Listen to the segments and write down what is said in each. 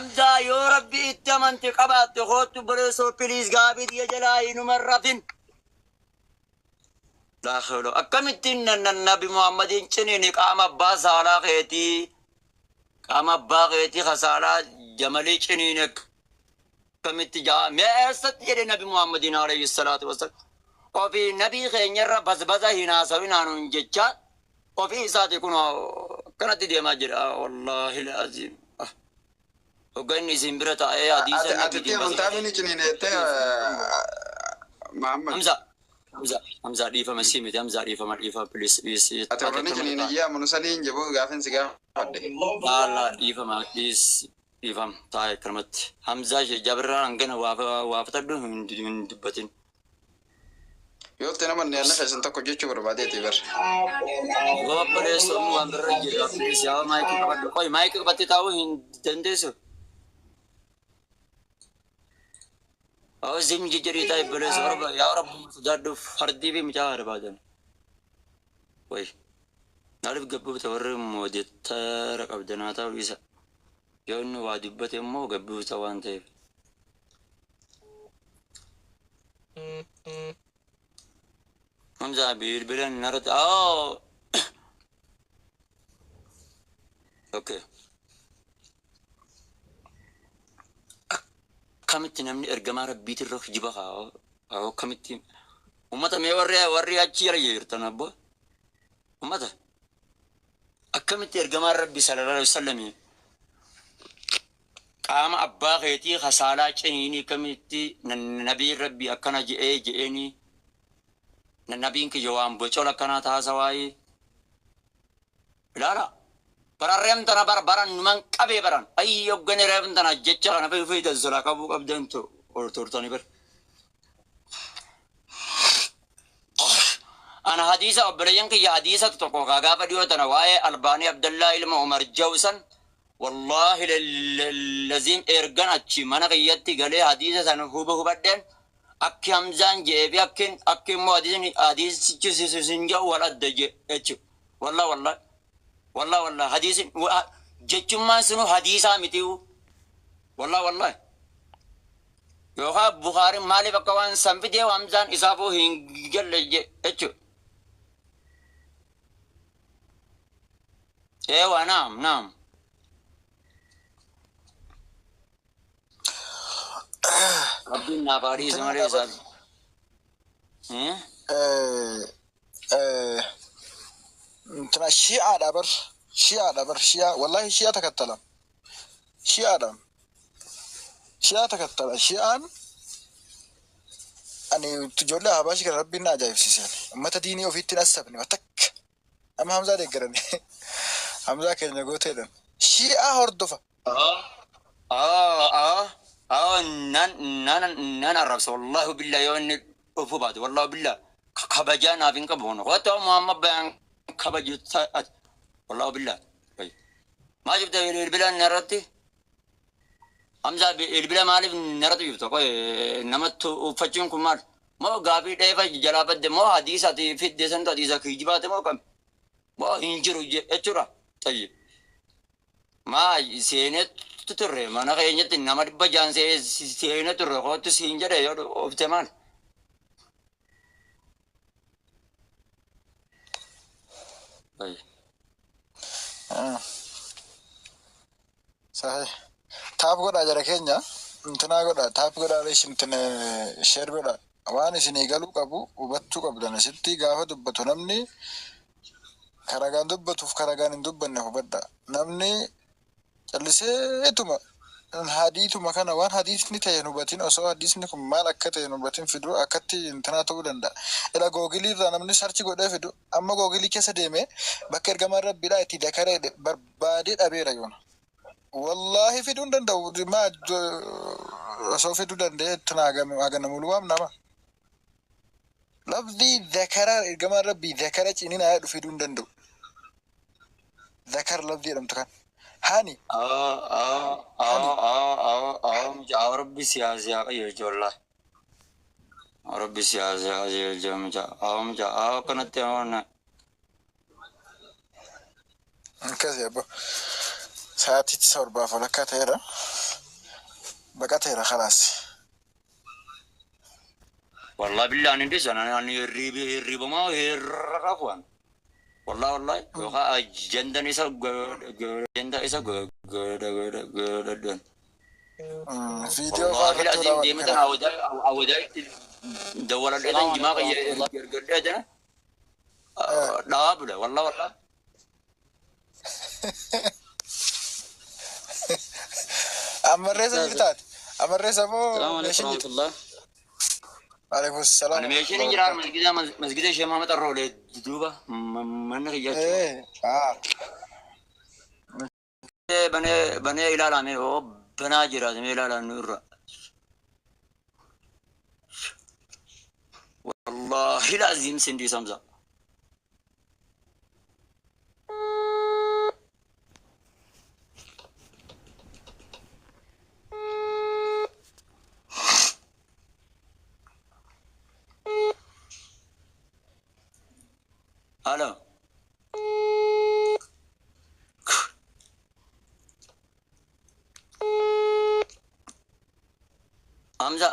Hamzaa, yoo Rabbi itti amante qabaatte koottu obboleessoo, please, gaabii tiyya jalaa hinuma rafin. Laa hawla, akkamittiin Nabi Muhammadiin ciniini qaama abbaa saalaa keetii, qaama abbaa keetii ka saalaa jamalii ciniine akkamitti jaa? Mee eessatti jedhe Nabi Muhammadiin alayhi salaatu wasalaam? Ofii nabii keenyarra basbasa hin haasawinaa nuun jechaa ofii isaati kun akkanatti deemaa jira. Wallaahi aziim. Hogga inni isin bira taa'ee hadiisa Ati itti nabiitiin amantaa basbasa fi ni ciniine jettee, Muhammad. Hamza, Hamza, Hamza, dhiifama, sii miti Hamza, dhiifama, dhiifama, please, dhiisi. Ati warra ni akkanuma ciniine ta'a. jee amanu sanii hin jibu gaafin si gaafadhe. Laa, dhiifama, dhiisi, dhiifama, taa'e akkanumatti. Hamzaa ishee jabirraa hangana waafatadhu hin dubbatin. Yoo itti namanne anna keessan tokko jechuu barbaadeeti bar. Obboleessa, waan birra jira, please, yaa maayikii qabadhu. Qoy, maayikii qabattee taa'uu hin dandeessu. Haa, zim jijjirii taa'e obboleessa, warra yaa Rabbi sodaadhuuf fardii fi mucaa barbaadan. Way maaliif gabbuufta? Warri moodettara qabdanaa ta'uu isa. Yoo inni waa dubbate immoo gabbuufta waan ta'eef. Hamza, bilbilan narratti. Oh! Okay. Akkamitti namni ergamaa Rabbiitirra kijiba kaa? Akkamitti? Ummata, mee warri achi jala jirtan abbo. Ummata. Akkamitti ergamaan Rabbi sallallahu alaihi wasallam qaama abbaa keetii kasaalaa ciniinii? Akkamitti nabiin Rabbi akkana je'ee je'eenii nabiin kiyya waan bocola akkanaa taasa waayee ilaala. Bara reemtana bara baran numan qabee baran ayyi hoggani reemtana jecha kana fi dalsalaa qabuu qabdan turtanii bar. Ana hadiisa, obboleeyyan kiyya, hadiisa tokko kaa gaafa dhiyoo tana waa'ee Albaanii Abdallaa ilma Umar Jawsan, wallaahi laziim, ergan achi mana kiyyatti galee hadiisa sana hubadheen akki Hamzaan je'ee fi akki immoo hadiisni hadiisichi sin jedhu wal adda jechu. Wallah wallah wallah wallah, hadiisin jechummaan sunu hadiisaa mitiyu. Wallah wallah, yookaan Bukaarin maaliif akka waan san fidee Hamzaan isaafuu hin galle jechu. Eewa, naam, naam. Rabbiin naaf haa dhiisu malee isaan. እንትና shi'aadha bar, shi'aadha bar, shi'aa, wallahi shi'aa takattala, shi'aadha, shi'aa takattala. Shi'aan ani ijoollee Habaashi kana Rabbiin na ajaa'ibsiise. Ummata diinii ofiitti hin assabne waa takka. Amma Hamzaa deeggaran, Hamzaa keenya gooteedhan shi'aa hordofa. Nan arrabsa, wallahi billah, yoo inni dhufuu baate, wallahi billah, kabajaa naaf hin qabu. Wata Muhammad bayaan kabaju, wallahi billah. Maa jibta bilbila narratti? Hamzaa, bilbila maaliif narratti jibta? Qoy, namatti uffachuun kun maal? Moo gaafii dheefa jalaa badde? Moo hadiisa ati fidde santu hadiisa kijibaate moo kam? Moo hin jiru jechuudha? Tayyib. Maa seenee turre mana keenyatti nama 600 seenee turre, kootu siin jedhe yoo oofte maal? Tayyib. Sahih. Tap godhaa jara keenya. Intinaa godhaa. Tap godhaa, isin share godhaa. Waan isinii galuu qabu hubachuu qabdan, asitti gaafa dubbatu namni karagaan dubbatuuf karagaan hin dubbanne hubadha. Namni calliseetuma hadiituma kana waan hadiisni ta'e hin hubatin, osoo hadiisni kun maal akka ta'e hin hubatin fidu, akkatti intinaa ta'uu danda'a. Ila Googilii irraa namni search godhee fidu, amma Googilii keessa deemee bakka ergamaan Rabbiidhaa itti dakaree barbaadee dhabeera yoona. Wallaahi fiduu hin danda'u. Maa osoo fiduu danda'e itti haganamulu waam nama. Lafdii dakara ergamaan Rabbii dakara cininaa jedhu fiduu hin danda'u. Dakar lafdii jedhamtu kan. Hani. Rabbi siyaa qajeelchu, wallahi. Rabbi siyaa qajeelchu, mucaa. Mucaa akkanatti waan Akkasii abbo. Sa'aatii 7:30 ta'eera. Baqateera khalaas. Wallahi billahi ani dhiisan ani hirriibamaa hirrafuan. Wallahi wallahi yookaan ajandan isa agenda isa godhadhan. Viidiyoo fa'aa Wallahi irratti lazim wal deematan awwadaa dawwaladheetan jimaa kiyya ergadheetan dhaabula wallahi wallahi. Ammarreessa jirtaati. Ammarreessa moo Salaamu alaikum meeshin jirti? warahmatullah. Waalaikum salaam. Ani meeshaan hin jiraan masgida masgida ishee maama xarroolee duuba manna kiyyaachuu. Eh, ah. Banee banee ilaalame oo banaa jiraatame ilaalaa nu irra. Wallahi lazim sindii samsa. Alo. Hamza.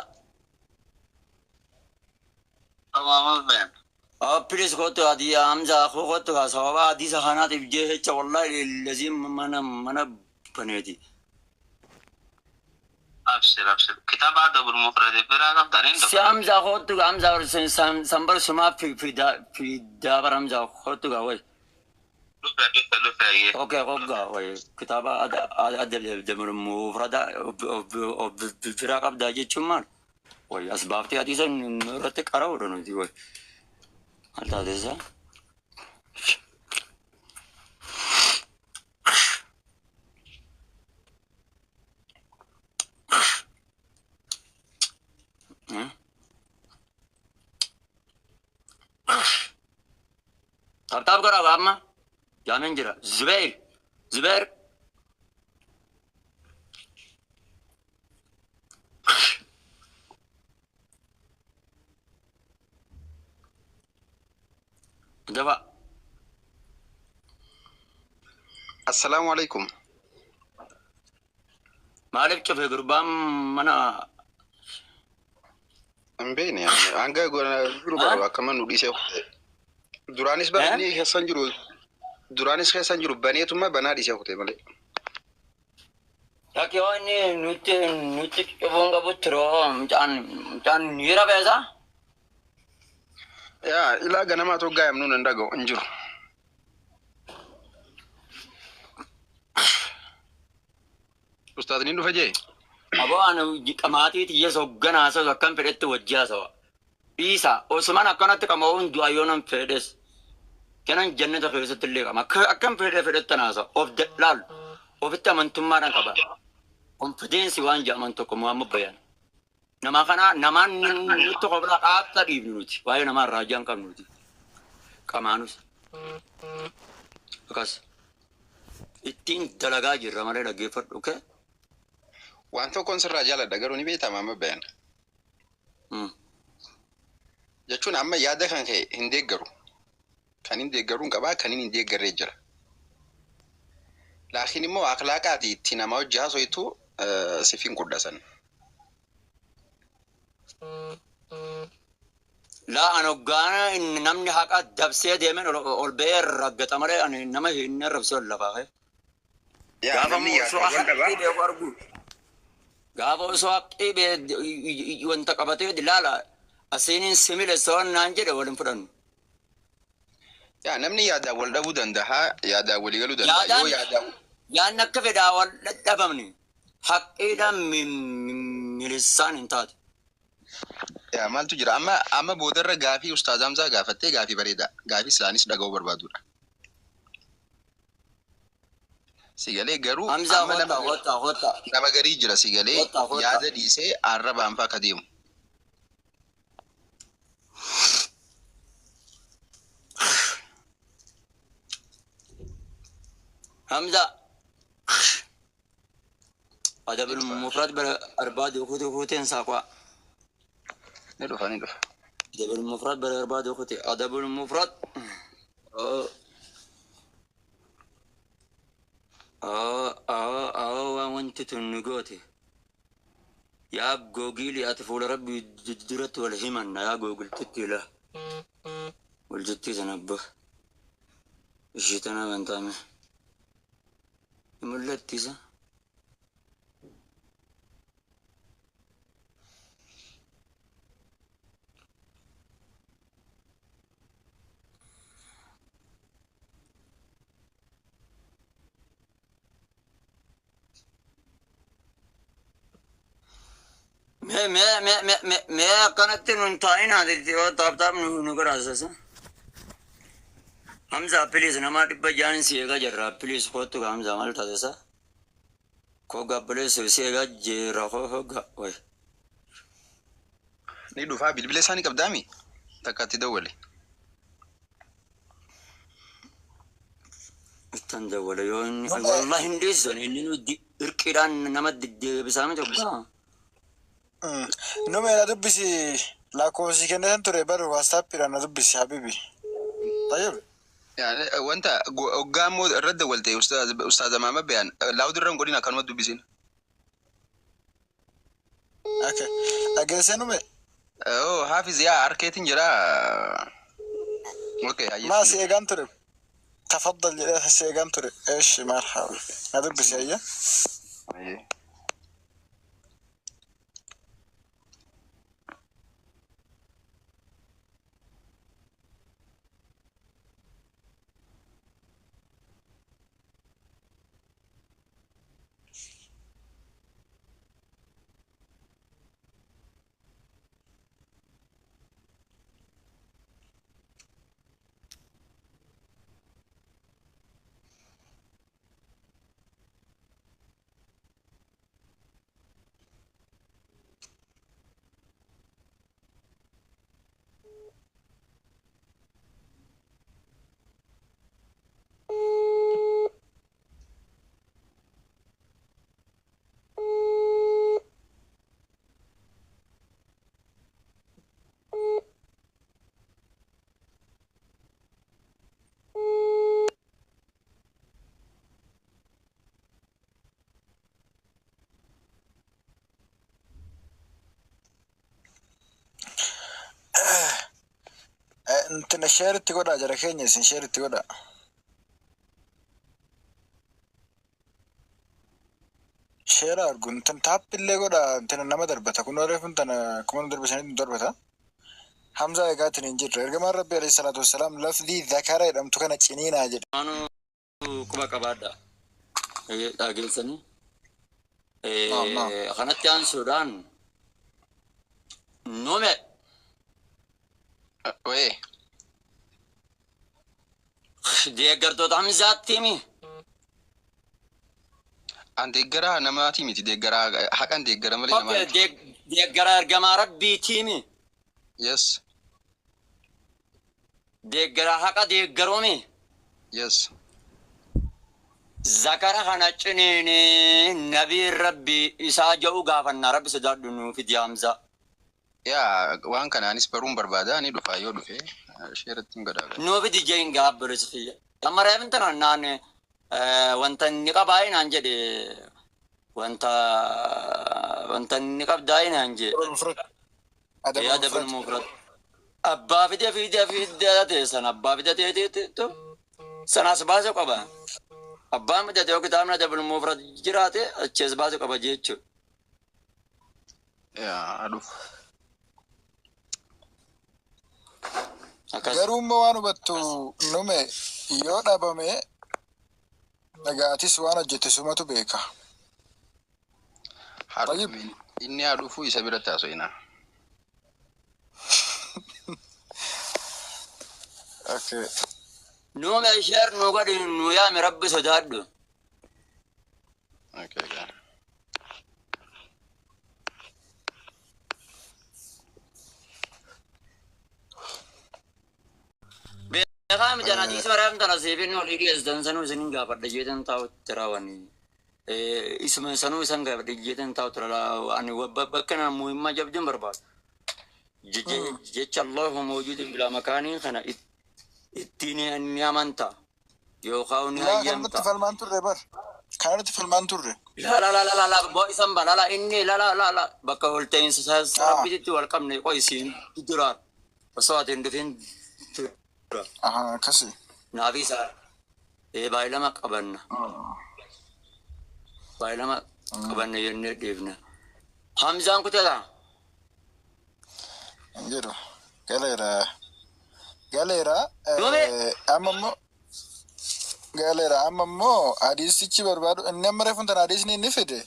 Please kootu adii Hamza kootu kaa sababa hadiisa kanaatiif jecha wallahi lazim mana baneeti. Abshir, abshir. Kitaaba Adabul Mufrad biraa qabdaniin Si Hamza kootu Hamza sanbar sumaa fi daabar Hamza kootu kaa way. Dhufe, dhufe, dhufe. Okay, hoggaa way kitaaba adabul mufrada biraa qabdaa jechuun maal? Way as baaftee hadiisa irratti qara'uudha nuti way. Maal taate isaa? Tap tap godhaa amma. Jaameen jira. Zubeer. Zubeer. Daba. Assalaamu alaikum. Maaliif cufe gurbaan mana? Hin beekne hanga jiru baru akkama nu dhiisee kute. Duraanis bananii keessan jiru. Duraanis keessan jiru baneetuma banaa dhiisee kute malee. Takki waan inni nutti cufuun qabu turoo mucaan ni rafeesa. Yaa ilaa ganamaa tokko gaayamnuun hin dhaga'u hin jiru. Ustaaz ni dhufe jee? Aboo ani qamaatii xiyya sogganaa haasa'u akkam fedhetti wajji haasawa. Dhiisa osumaan akkanatti qama'uun du'a yoo nan fedhes. Kanan jannata keessatti illee qama. Akkam fedhe fedhetti haasawa. Of laalu. Ofitti amantummaadhaan qaba. Confidence waan jedhaman tokko Muhammad Bayaan. Nama kana namaan nutti qobla qaata dhiibnu nuti. Waa'ee namaa irraa jaan qabnu nuti. Qamaanus. Akkas. Ittiin dalagaa jirra malee dhaggeeffadhu. Okay? Waan tokkoon sirraa jaaladha garuu ni beektaa Muhammad Bayaan. Jechuun amma yaada kan ka'e hin deeggaru. Kan hin deeggaruun qabaa kan hin deeggarree jira. Laakiin immoo akhlaaqaati itti nama hojii haasoitu siif hin qudhasan. Laa ani hoggaana namni haqa dabsee deemeen ol ba'ee raggata malee ani nama hin arrabsu lafaa ka'e. Yaa Gaafa namni osoo yaadawwan qabaa. haqqii beeku argu. Gaafa osoo haqqii wanta qabatee ilaala asiiniin simile soon naan jedhe waliin fudhannu. Yaa namni yaadaan wal dhabuu danda'a, yaadaan walii galuu danda'a. Yaadaan Yoo yaadaan yaadni akka fedhaa wal dhadhabamne haqqiidhaan milissaan hin taate. Yaa maaltu jira amma boodarra gaafii Ustaaz Hamzaa gaafattee gaafii bareedaa gaafii silaanis dhaga'uu barbaadudha. Sigalee garuu Hamzaa amma hotta hotta hotta nama garii jira sigalee hotta hotta. Yaada dhiisee arrabaan fa'aa akka deemu. Hamza. Adabul mufrad bara barbaadu kuteen saaqaa. Ni dhufa, ni dhufa. Adabul mufrad bara barbaadu kutee adabul mufrad. Awoo, waan wanti tun nu goote. Yaa Googilii, ati fuula Rabbii duratti wal himanna, yaa Googiltitti ila. Waljittii sana abba. Ishii tana bantaame. Mul'attisa. Mee mee mee mee mee mee akkanatti nun taa'in haati yoo tap tap nu godhaasasa. Hamza, please, nama 600 si eegaa jirra, please kootu. Hamza, maal taasisa? Koo gaabbileessu si eegaa jira, koo hogga way. Ni dhufaa, bilbila isaanii qabdaami? Takka itti dawwale. Ittan dawwala yoo inni wallahi hin dhiisan, inni nu irqiidhaan nama deddeebisaa miti oggaa. Nume, na dubbisi, lakkoofsi kennetan ture bar, WhatsAppiidhaan na dubbisi, habibi. Tayyib. Wanta hoggaa immoo irra dawwalte ustaaza Maama Bayaan loud irra hin godhin, akkanuma dubbisin. Okay. Dhageessee, Nume? Oh, Hafiz, yaa harkeetiin jira. Okay, Maa si eegaan ture. Tafaddal jedhee si eegaan ture. Eeshi, marhaba. Na dubbisi, ayya. Ayyee. Intina share itti godhaa jara keenya, isin share itti godhaa. Share argu intin tap illee godhaa, intina nama darbata, kun reefu tana akkuma nu darbisanitti nu darbata. Hamzaa eegaatiin hin jirre, ergamaan Rabbi alayhi salaatu wassalaam lafdii zakara jedhamtu kana ciniinaa jedhe. Anu quba qabaadha. Dhageessanii. Naam, naam. Kanatti aansuudhaan, nume. Wee. Deeggartoota Hamzaatti himi. An deeggaraa namaatii miti, deeggaraa haqan deeggara malee namaa Okay, miti. Deeggara ergamaa Rabbiiti himi. Yes. Deeggara haqa deeggaroomi. Yes. Zakara kana ciniini nabiin Rabbi isaa jedhu gaafannaa, Rabbi sodaadhu, nuu fidi, Hamzaa. Yaa, waan kanaanis baruun barbaada, ni dhufa, yoo dhufe share ittiin godhaa. Nuu fidi jeen gaabbiris kiyya. Amma reefin tana naan wanta inni qabaa naan jedhe, wanta inni qabdaa naan jedhe. Adabul Yaa dabal mufrad. Mufrad. Abbaa fide fide fide teessan abbaa fide teeteetu sanas baasuu qaba. Abbaan fidate yoo kitaabni adabul mufrad jiraate achi as baasuu qaba jechuudha. Yaa, dhufu. Akkas. Garuu immoo waan hubattu, Nume, yoo dhabame dhagaatis waan hojjete sumatu beeka. Haa Tayyib. dhufu, inni haa dhufu, isa biratti haasofina. Okay. Nume, share nu godhi, nu yaami, Rabbi sodaadhu. Okay, gaa. Beekaa miti, hadiisa baraam tana siifin olii dhiyeessitan sanuu isinin gaafadha jeetan taa'utti raawwani. Isuma sanuu isan gaafadha jeetan taa'utti ani bakka na muhimmaa jabduun barbaadu. Jecha Allahu mawjuudin bilaa makaanii kana ittiin ni amanta yookaan ni Laa, kanumatti hayyamta. falmaan turre bar. Kanarratti falmaan turre. La la la la la la boo isan ba la la inni la la la la bakka ol ta'iinsa rabbitti wal qabne qoysiin duraan osoo ati hin dhufin dura. Ahaa, akkasi. Naafi isaa baay'ilama qabanna. Baay'ilama qabanna jennee dhiifna. Hamzaan kuteedha. Hin jiru. Galeera. Galeera. Yoome. Amma immoo galeera. Amma immoo hadiisichi barbaadu inni amma reefuun tana hadiisni inni fide.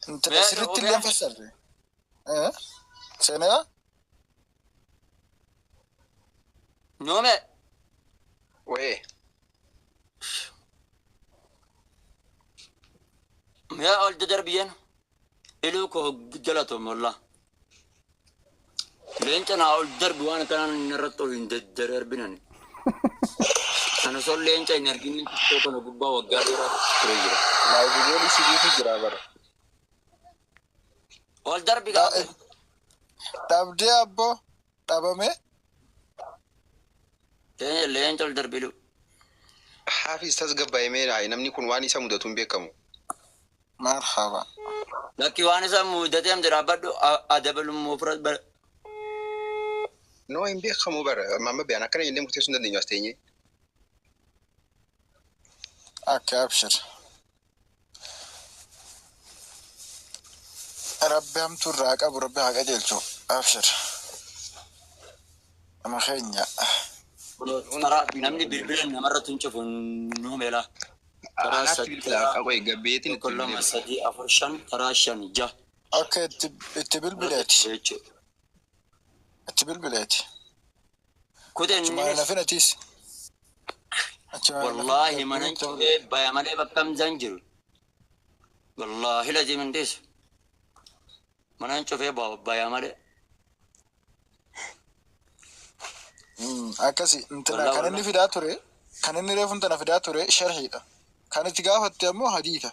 Intala Mee sirriitti dhufee? illee hin fassarre. Seenaa? Noome. Wayee. Mee ol dadarbiyeen. Iluu koo galatoom wallah. Leenca naa ol darbi waan akkanaan inni irratti ol hin daddarbinani. Ana osoo leenca hin argin xiqqoo kana gubbaa waggaa dheeraa ture jira. Laayibiroon isiitu jira bara. Ol darbi gaafa. Dhabdee abboo dhabame. Leenca ol darbi iluu. Haafis tasgabbaa'ee namni kun waan isa mudatu hin beekamu. Marhaba. Lakki waan isa mudatee amte dhaabbadhu adabalummoo fira bara. No, hin beekamu bara. Mamma biyaan akkana jennee murteessuu hin dandeenyu as teenyee. Akka abshir. Rabbi hamtuu irraa qabu rabbi haa qajeelchu. Abshir. Nama keenya. Karaa namni bilbila namarratti hin cufu nuu meelaa. Karaa Anaatti sadii bilbila qoy gabbeetiin tokko lama sadii afur shan karaa shan jaha. Akka itti bilbileeti. Jechuudha. Itti bilbileeti. Kuteen Achumaan innis lafin atiis. Achumaan wallaahi mana cufee baya malee bakka hamzaan jiru. Wallaahi lazim hin dhiisu. Mana cufee baya malee. Akkasi intala Wallaahi kan inni wallaahi. fidaa ture kan inni reefuun tana fidaa ture sharhiidha. Kan itti gaafatte ammoo hadiita.